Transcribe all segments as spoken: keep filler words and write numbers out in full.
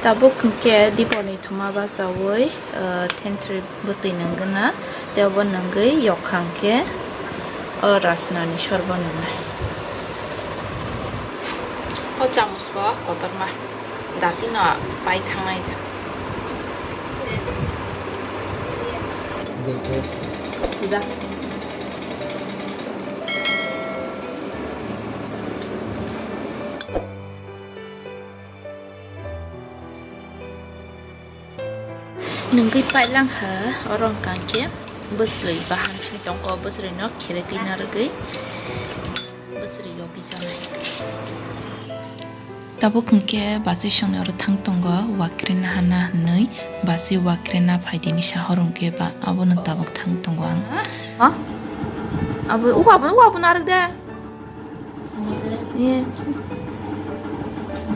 Tabuk hwnkhe dipor ni thuma bachaui, ah, thentwrwi bwtwi nungwi na, tei obo nungwi yokha hwnkhe, o rasnani sorbo nungnai. O chamus bo kotorma, dati no pai thangnai ja. Ja. Nungwi pailangkha, oro hwnkha hwnkhe bwsrwi bahan simi tongkho, bwsrwino kheregwi narwgwi bwsrwi yogwi chanai. Tabuk hwnkhe bachai songni oro thang tongo, wakrina hana hwnwi, bachai wakrina phaidini sahor hwnkhe ba abono tabuk thang tongo ang. Ha? Abo, o abo, o abo narwk de. Ye.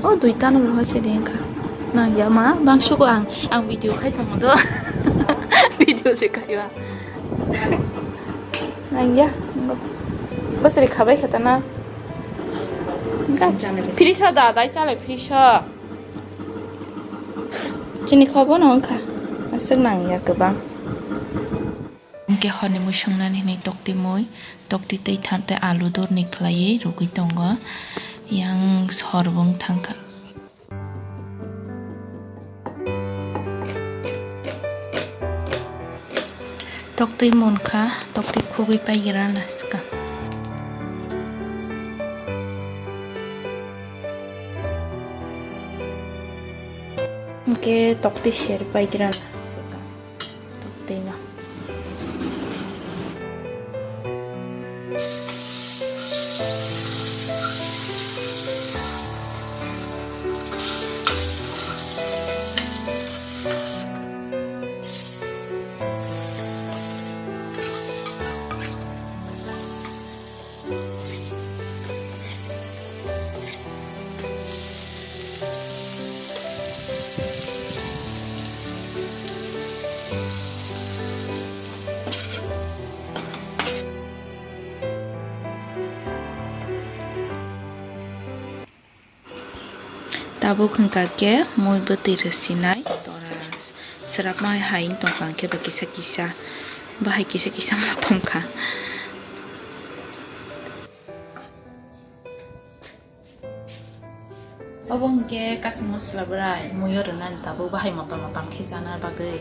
O duita no roha se de kha. Na ya ma bang suko ang, ang video khai tongo do. Video se khai ba. Nang ya. Bwsrwi khabai kha ta na. Free sa da, dai chalai free sa. Chini khobo no wngkha. Aswk nang ya kwbang. Hwnkhe horni mui songnani hwnwi toktwi mui, toktwi twi tham tei alu dorni khlaiwi rwgwi tongo. Yang sor bo wng thangkha. Toktwi munkha, toktwi khugwi paigra na swkang. Hwnkhe toktwi ser paigra na swkang. Toktwi no. Tabuk hwnkha khe mui bwtwi rwsinai tora swrapma hai wng tongkha, hwnkhe bo kisa kisa bahai kisa kisa wng tongkha. Obo hwnkhe kasing mosla bwrai muiyo rwnani tabuk bahai motom motom khe chana bagwi.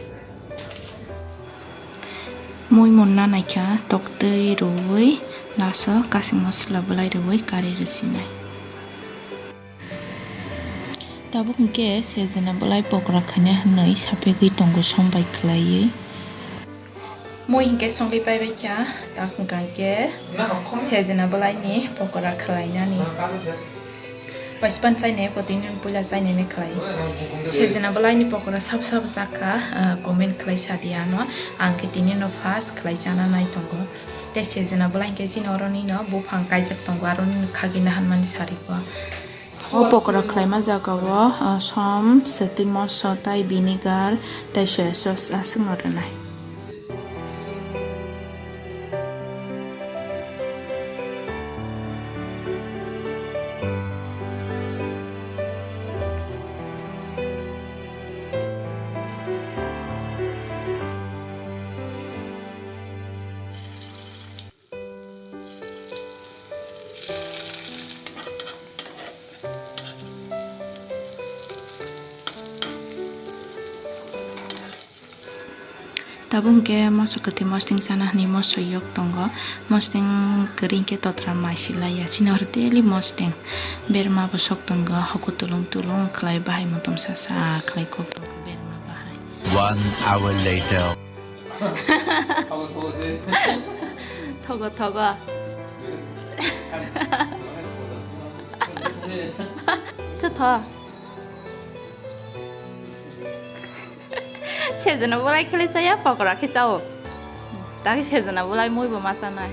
Mui munna naikha toktwi rwui laso kasing mosla bwlai rwui kari rwsinai. Tabuk hwnkhe sejena bwlai pokora khaina hwnwi sapegwi tongo som bai khwlaiwi. Mui hwnkhe songwi paibai kha, tak hwnkha hwnkhe sejena bwlaini pokora khwlainani. Waispan chainai pho tini puila chainai khlai. Sejena bwlaini pokora sab sab jakha, ah, comment khlai sadi ano. Ang khe tini no first khlai chana nai tongo. Tei sejena bwlai hwnkhe chini oro nino buphang kaijak tongo, aro nino khagwi naharmani sari kho. O pokora khlaima jaga o, ah, som, swtwi moso, tei vinegar, tei soya sauce aswkno rwnai. Tabuk hwnkhe moso kwthwi mosting chana hwnwi moso yok tongo. Mosting kwrwi hwnkhe totra mai silai ya. Chini oro daily mosting. Berma bo sok tongo. Hoku tulung tulung khlai bahai motom sasa khlai kok tongo berma bahai. One hour later. Thogo, thogo. Tho, tho. Sejena bwlai khlai chaya, pokora khe chao. Taki sejena bwlai mui bo ma chanai.